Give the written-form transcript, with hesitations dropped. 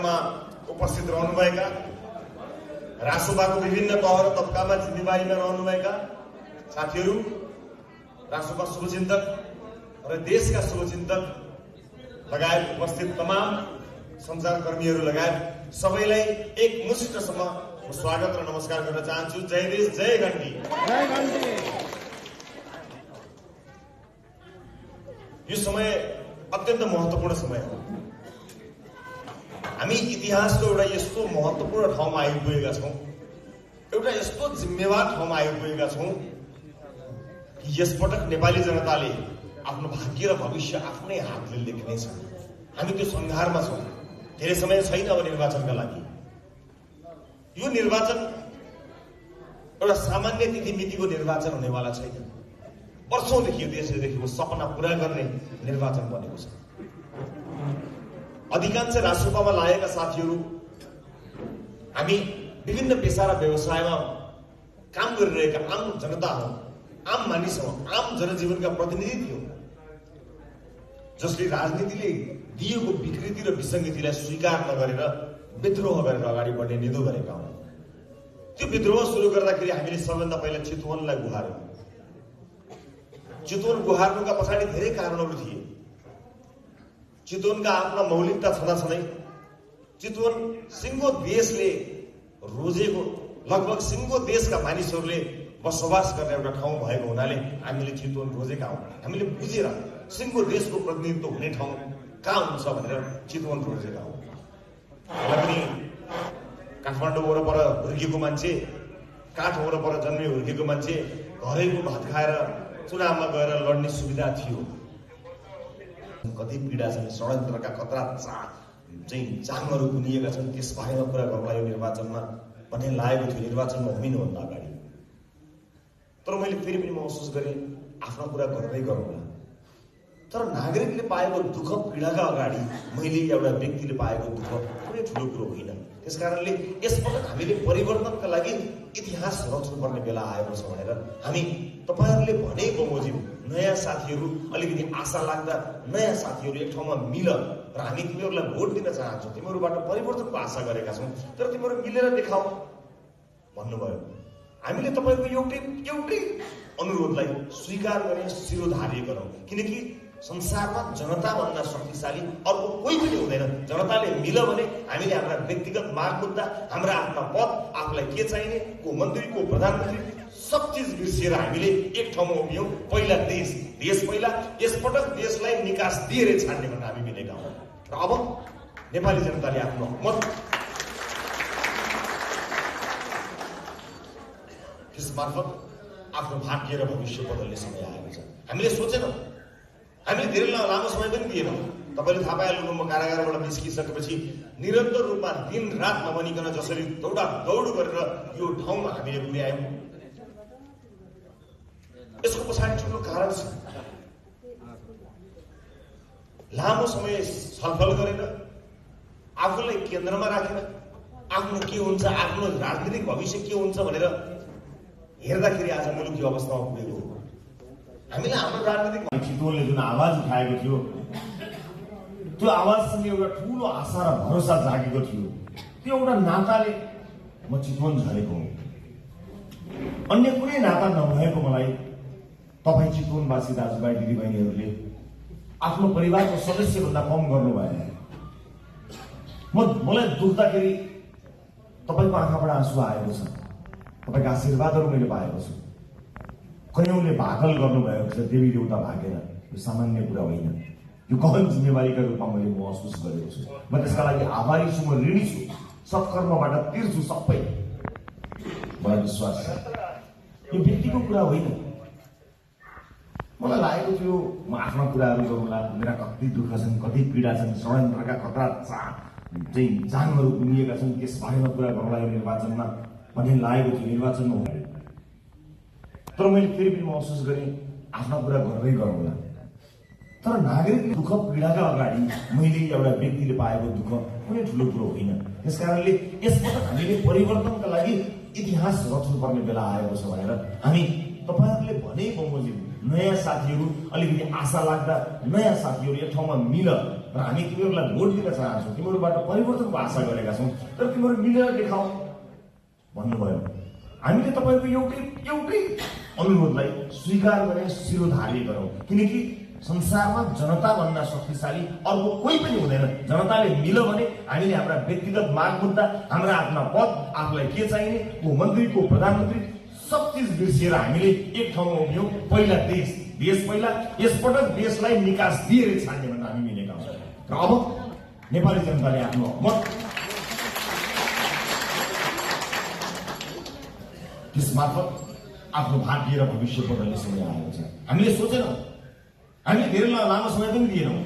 कार्यक्रममा उपस्थित रहनुभएका रासोपाको विभिन्न तह र तबकामा जिम्मेवारीमा रहनुभएका साथीहरू, रासोपा शुभचिन्तक र देशका शुभचिन्तक लगायत उपस्थित तमाम सञ्चारकर्मीहरू लगायत सबैलाई एक मुष्टसम्म स्वागत र नमस्कार गर्न चाहन्छु। जय देश, जय घण्टी। यो समय अत्यन्त महत्त्वपूर्ण समय हो। हामी इतिहासको एउटा यस्तो महत्त्वपूर्ण ठाउँमा आइपुगेका छौँ, एउटा यस्तो जिम्मेवार ठाउँमा आइपुगेका छौँ कि यसपटक नेपाली जनताले आफ्नो भाग्य र भविष्य आफ्नै हातले लेख्नेछ। हामी त्यो सङ्घारमा छौँ। धेरै समय छैन अब निर्वाचनका लागि। यो निर्वाचन एउटा सामान्य तिथि मितिको निर्वाचन हुनेवाला छैन। वर्षौंदेखि यो देशले देखेको सपना पूरा गर्ने निर्वाचन बनेको छ। अधिकांश राष्ट्रसभामा लागेका साथीहरू हामी विभिन्न पेशा र व्यवसायमा काम गरिरहेका आम जनता हौँ, आम मानिस हौँ, आम जनजीवनका प्रतिनिधि थियौँ, जसले राजनीतिले दिएको विकृति र विसङ्गतिलाई स्वीकार नगरेर विद्रोह गरेर अगाडि बढ्ने निधो गरेका हौँ। त्यो विद्रोह सुरु गर्दाखेरि हामीले सबैभन्दा पहिला चितवनलाई गुहार्यौँ। चितवन गुहार्नुका पछाडि धेरै कारणहरू थिए। चितवनका आफ्ना मौलिकता छँदाछँदै चितवन सिङ्गो देशले रोजेको, लगभग सिङ्गो देशका मानिसहरूले बसोबास गर्ने एउटा ठाउँ भएको हुनाले हामीले चितवन रोजेका हौँ। हामीले बुझेर सिङ्गो देशको प्रतिनिधित्व हुने ठाउँ कहाँ हुन्छ भनेर चितवन रोजेका हौँ। मलाई पनि काठमाडौँ वरपर हुर्किएको मान्छे, काठ वरपर जन्मे हुर्किएको मान्छे, घरैको भात खाएर चुनावमा गएर लड्ने सुविधा थियो। कति पीडा छन्, षड्यन्त्रका कत्रा चाहिँ चाङहरू कुनिएका छन्। त्यस बारेमा कुरा गर्नलाई यो निर्वाचनमा भन्ने लागेको थियो, निर्वाचनमा होमिनुभन्दा अगाडि। तर मैले फेरि पनि महसुस गरेँ आफ्नो कुरा गर्दै गरौँला। तर नागरिकले पाएको दुःख पीडाका अगाडि मैले एउटा व्यक्तिले पाएको दुःख कुनै ठुलो कुरो होइन। त्यसकारणले यसपटक हामीले परिवर्तनका लागि इतिहास रच्नुपर्ने बेला आएको छ भनेर हामी तपाईँहरूले भने बमोजिम नयाँ साथीहरू, अलिकति आशा लाग्दा नयाँ साथीहरू एक ठाउँमा मिल र हामी तिमीहरूलाई भोट दिन चाहन्छौँ, तिमीहरूबाट परिवर्तनको आशा गरेका छौँ, तर तिमीहरू मिलेर देखाऊ भन्नुभयो। हामीले तपाईँको एउटै अनुरोधलाई स्वीकार गरेर शिरोधार्य गरौँ, किनकि संसारमा जनताभन्दा शक्तिशाली अर्को कोही पनि हुँदैन। जनताले मिल भने हामीले हाम्रा व्यक्तिगत माग मुद्दा, हाम्रा आफ्ना पद, आफूलाई के चाहिने, को मन्त्री, को प्रधानमन्त्री, सब चिज बिर्सिएर हामीले एक ठाउँमा उभियौँ। पहिला देश पहिला। यसपटक देशलाई निकास दिएर छाड्ने भनेर हामी मिलेका हौँ। र अब नेपाली जनताले आफ्नो मत त्यस मार्फत आफ्नो भाग्य र भविष्य बदल्ने समय आएको छ। हामीले सोचेनौँ, हामीले धेरै लामो समय पनि दिएनौँ। तपाईँले थाहा पाइहाल्नु, म कारागारबाट निस्किसकेपछि निरन्तर रूपमा दिन रात नभनिकन जसरी दौड गरेर यो ठाउँमा हामीले पुर्यायौँ, यसको पछाडि ठुलो कारण छ। लामो समय छलफल गरेर, आफूलाई केन्द्रमा राखेर आफ्नो के हुन्छ, आफ्नो राजनीतिक भविष्य के हुन्छ भनेर हेर्दाखेरि आज मुलुक यो अवस्थामा पुगेको हो। हामीले हाम्रो राजनीतिक चितवनले जुन आवाज उठाएको थियो, त्यो आवाजसँग एउटा ठुलो आशा र भरोसा जागेको थियो। त्यो एउटा नाताले म चितवन झरेको हुँ। अन्य कुनै नाता नभएको मलाई तपाईँ चितवनवासी दाजुभाइ दिदीबहिनीहरूले आफ्नो परिवारको सदस्यभन्दा कम गर्नु भएन। मलाई दुख्दाखेरि तपाईँको आँखाबाट आँसु आएको छ, तपाईँको आशीर्वादहरू मैले पाएको छु। कयौँले भाकल गर्नुभएको छ, देवी देउता भागेर। यो सामान्य कुरा होइन, यो गहन जिम्मेवारीका रूपमा मैले महसुस गरेको छु। म त्यसका लागि आभारी छु, म ऋणी छु, सत्कर्मबाट तिर्छु सबै। मलाई विश्वास छ यो व्यक्तिको कुरा होइन। मलाई लागेको थियो म आफ्ना कुराहरू गरौँला, मेरा कति दुःख छन्, कति पीडा छन्, षड्यन्त्रका कत्रा चाहिँ जाङहरू गुनिएका छन्, त्यस बारेमा कुरा गरौँला यो निर्वाचनमा भन्ने लागेको थियो। निर्वाचनमा हो, तर मैले फेरि पनि महसुस गरेँ आफ्ना कुरा गर्दै गरौँला। तर नागरिकले दुःख पीडाका अगाडि मैले एउटा व्यक्तिले पाएको दुःख कुनै ठुलो कुरो होइन। त्यसकारणले यसपटक हामीले परिवर्तनका लागि इतिहास रच्नुपर्ने बेला आएको छ भनेर हामी तपाईँहरूले भने बमोजिम नयाँ साथीहरू, अलिकति आशा लाग्दा नयाँ साथीहरू एक ठाउँमा मिल र हामी तिमीहरूलाई भोट दिन चाहन्छौँ, तिमीहरूबाट परिवर्तनको आशा गरेका छौँ, तर तिमीहरू मिलेर देखाऊ भन्नुभयो। हामीले तपाईँको एउटै अनुरोधलाई स्वीकार गरेर शिरोधार्य गरौँ, किनकि संसारमा जनताभन्दा शक्तिशाली अर्को कोही पनि हुँदैन। जनताले मिल भने हामीले हाम्रा व्यक्तिगत माग मुद्दा, हाम्रा आफ्ना पद, आफूलाई के चाहिने, को मन्त्री को प्रधानमन्त्री, सब चिज बिर्सिएर हामीले एक ठाउँमा उभियौँ। पहिला देश पहिला, यसपटक देशलाई निकास दिएर छाड्ने भनेर हामी मिलेका छौँ। र अब नेपाली जनताले आफ्नो मत त्यसमार्फत आफ्नो भाग्य र भविष्य बदल्ने समय आएको छ। हामीले सोचेनौँ, हामीले धेरै लामो समय पनि दिएनौँ।